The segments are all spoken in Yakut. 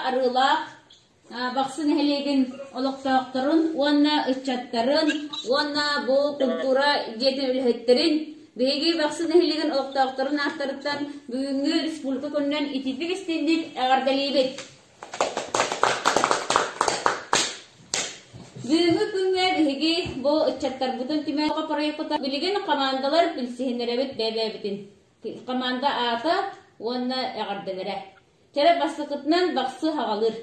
Арыылаах Бахсы нэһилиэгин олохтоохторун уонна ыччаттарын уонна бу культура дьиэтин үлэһиттэрин биһиги Бахсы нэһилиэгин олохтоохторун ааттарыттан бүгүҥҥү республика күнүнэн итиитик истинник эҕэрдэлиибит! Бүгүҥҥү күҥҥэ биһиги бу ыччаттарбытын түмэн проекта билигин командалар билсиһиннэрэбит бэйэ-бэйэбитин. Команда аата уонна эҕэрдэлэрэ. Чэрэ бастакытынан Бахсы хаҕалыыр.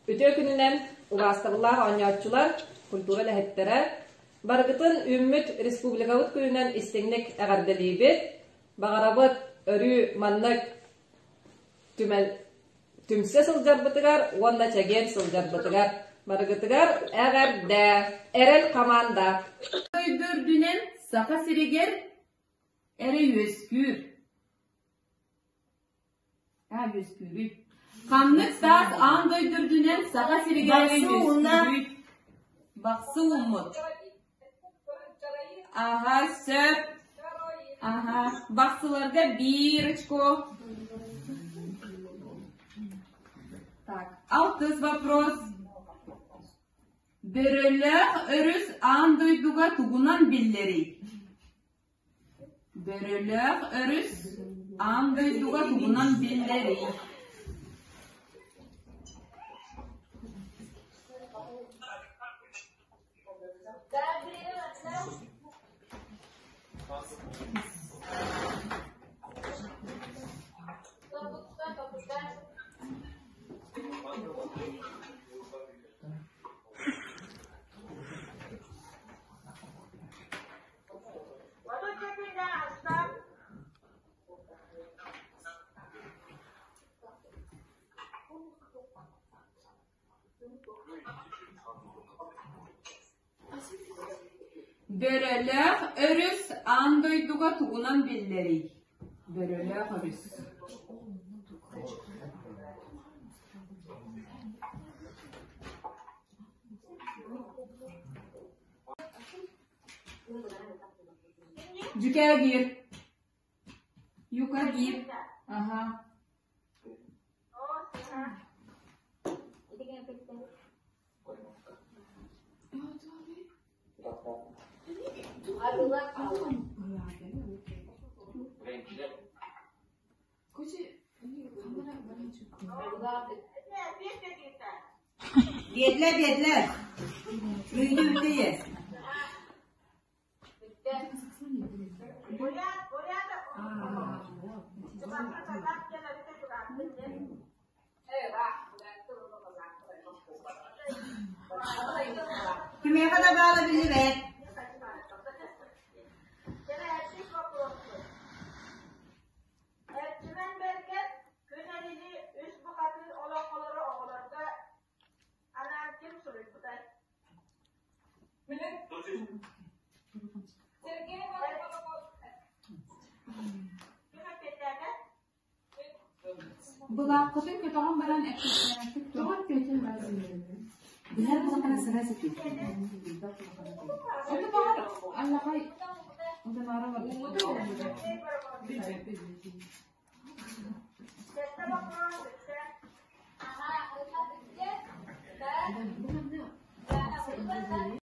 Үтүө күнүнэн убаастабыллаах оонньооччулар, культура үлэһиттэрэ, барыгытын үүммүт республикабыт күнүнэн истиҥник эҕэрдэлиибит. Баҕарабыт өрүү маннык түмэл түмсэ сылдьарбытыгар уонна чэгиэн сылдьарбытыгар барыгытыгар эҕэрдэ! Эрэл хамаанда! Дойду үрдүнэн Саха сиригэр эрэ үөскүүр. Аа, үөскүүрүй. Ханнык таас аан дойду үрдүнэн Саха сиригэр эрэ Бахсы ууна. үөскүүрүй? Бахсы ууммут. Аха, сөп. Аха, бахсыларга биир очко. Так, алтыс вопрос. Бөрөлөөх өрүс аан дойдуга тугунан биллэрий? Бөрөлөөх өрүс аан дойдуга тугунан биллэрий? Бөрөлөөх өрүс аан дойдуга тугунан биллэрий? Бөрөлөөх өрүс. Дьүкээгир. Юкагир. Ага. Биэдлэ, биэдлэ. Үүнү үүнү Кимиэхэ да баала биллибэт. Эрчимэн Бэргэн Күн Эрили үс бухатыыр олоҥхолору оҕолорго анаан ким суруйбутай? Ким эппиэттээтэ? Былааххытын көтөҕөн баран эппиэттээхтик туох Ону баҕар аллаҕай Сэттэ боппуруос бүттэ.